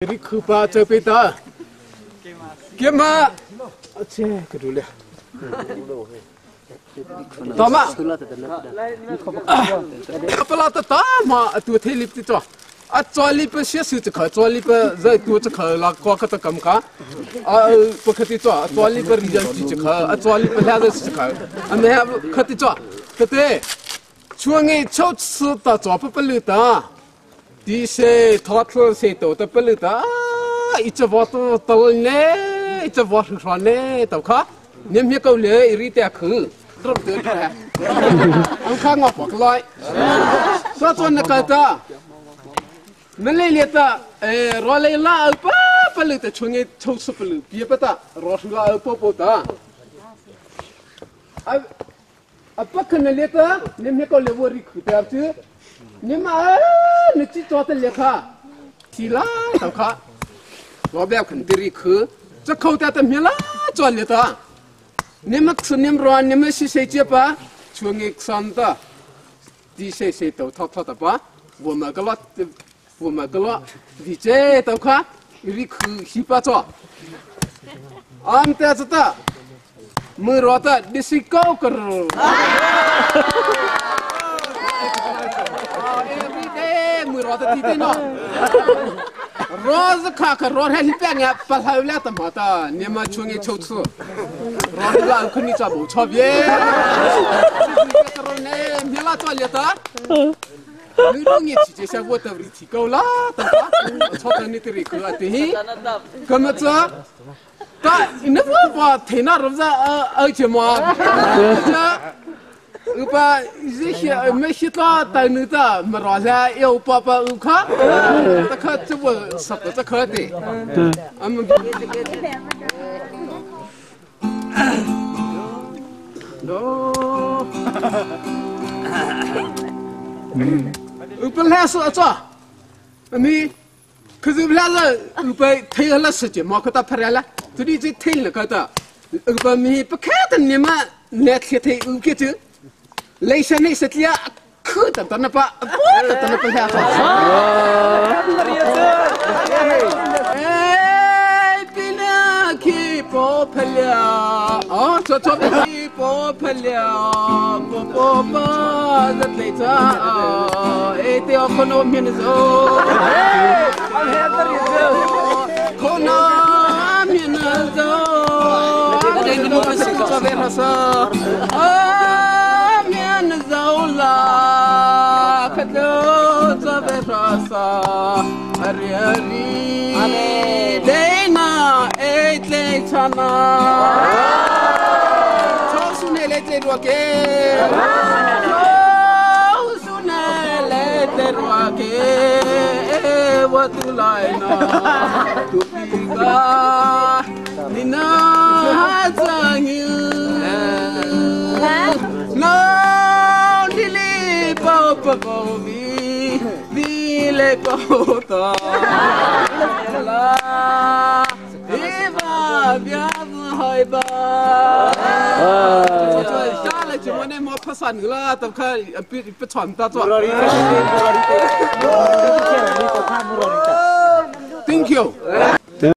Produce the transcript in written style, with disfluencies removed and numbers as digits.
Rikhupa chapita kema che kadule tama apala ta ta ma tu thelip ti to a choli pa sia su chakha choli pa zai tu chakha la ko ka ta kam ka a pakhati to a choli pa rijan chi chakha a choli pa hla da chakha a me khati to tate chuangi chot su ta cho pa palu ta ဒီစေထောထလစေတောတပလတာအချဘောတတလနေအချဘောရနေတောခညမြကောလေရီတဲ့ခုဒရတဲ့ထအန်ခါငါပကလိုက်စောချွန်နကတာမလေးလေတာအဲရောလေလာအပပလတချုံငေချုံစပလပြပတာရောလာအပပတာအပခနလေတာညမြကောလေဝရီခုတဲ့ချ 你妈，你去找的列卡，提啦，到卡，老板肯定里去，这口袋的没啦，做里的，你们吃你们软，你们是谁接吧？出你上的，第谁谁都掏掏的吧？我们个了，我们个了，你这到卡，你去西巴做，俺们这的，没落的，你是高个。罗子卡克罗还是变个不好了的嘛的，你们去你抽吃，罗子拉肯定做不差别。你拉做了的，你弄你直接下我的提高了，对吧？超的你的里个对，怎么做？但你我我听那罗子呃而且嘛，这。把这些没些到等你的没落下，要爸爸有卡，这可这不十个这可的，俺们。喏，有本来是做，你可是来了有被推了时间，没可到拍了，这里就推了个的，有把米不看的你们来贴贴有个就。 ليس ليست لي كوتا تنبا بوتا تنبا اي بلاكي بوبلا اه تو بوبلا بوبا زتليتا اي تي اخنو من زو كنا من زو Thank you.